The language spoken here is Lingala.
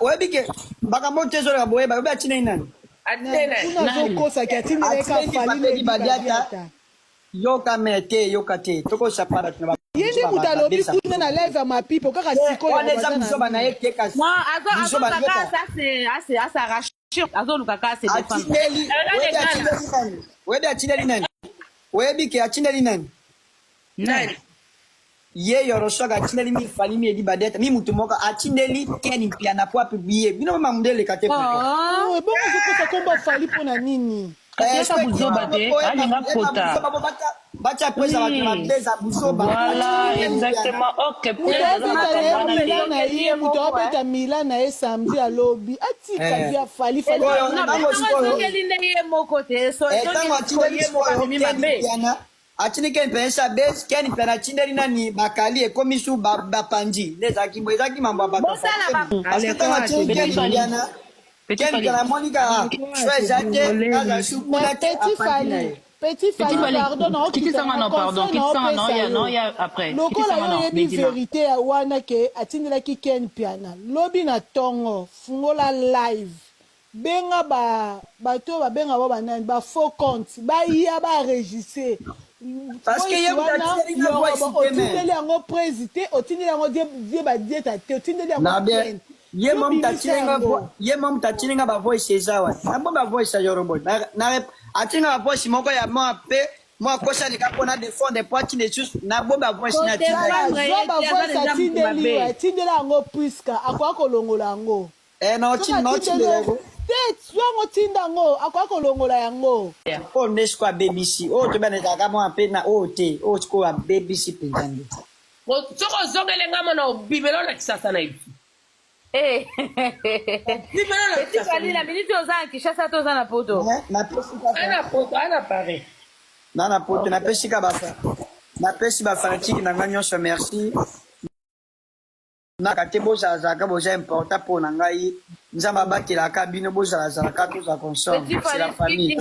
Oyebi ke makambo te ezoleka boyeba oyebi atindeli nani? Kuna azokosaki atindelaki Fally na Eddy Badiata. Yoka me te, yoka te, tokosa pa bato na ye nde moto alobi kuna na live ya mapipo kaka sikoyo. Wana eza buzoba na ye te, kasi buzoba azoluka kaka. Atindeli, oyebi atindeli nani? Oyebi atindeli nani? Oyebi ke atindeli nani? Nani? Ye Yoroswaka atindeli mi Fally mi Eddy Badiata, mi mutu moko atindeli Ken Mpiana po apublier bino mamunde eleka te. Pourquoi ebongo ozokosa komba Fally mpo na nini? Atiaka buzoba te, alinga kota. Batia presa bato na beza buzoba. Voilà, exactement, ok. Moto abeta ye mila na ye, moto abeta mila na ye samedi, alobi atika ya Fally Fally. Ezongeli nde ye moko te. Ntango atindeli sikoyo Ken Mpiana, atindi Ken Mpiana esa base. Ken Mpiana atindeli nani? Bakali ekomi su bapanzi nde ezalaki bo, ezalaki mambo ya bato, parce que ntango atindi Ken Mpiana, Ken Mpiana amoni kaka so eza te, naza su kuna te. Petit Fally, Petit Fally, pardon, lokola yo oyebi vérité ya wana ke atindelaki Ken Piana lobi na ntongo, fungola live, benga bato oyo babenga bao banani, bafaux compte, baya baenregistre. Otindeli yango prési te, otindeli yango die badieta te, otindeli yango Ken. Ye mo moto atininga bavoice eza wana nabo bavoice ya Yorobo, atinga bavoice moko ya mwa mpe mwa akosalika mpona défendre po atinda lisusu nabo bavoice. Na zwa bavoice atindeli, atindeli yango puisque akoka kolongola yango. Naotindela yango. Te, zwango, tinda yango, akoka kolongola yango. Oyo nde sikoyo abebisi oyo tobena ezalaka mwa mpe na oyo te, oyo sikoyo abebisi mpenza nde. Soki ozongeli nga mona obimela olakisasa na ebi. Petit Fally, na minute oza na Kinshasa to oza na Poto? Ana Poto, ana Paris. Na na Poto. Napesi ka bafa, napesi bafanatiques na nga nyonso merci. Naka te, bozalazalaka, boza important mpo na ngai. Nzambe abatelaka bino, bozalazalaka, tozala ensemble, c'est la famille.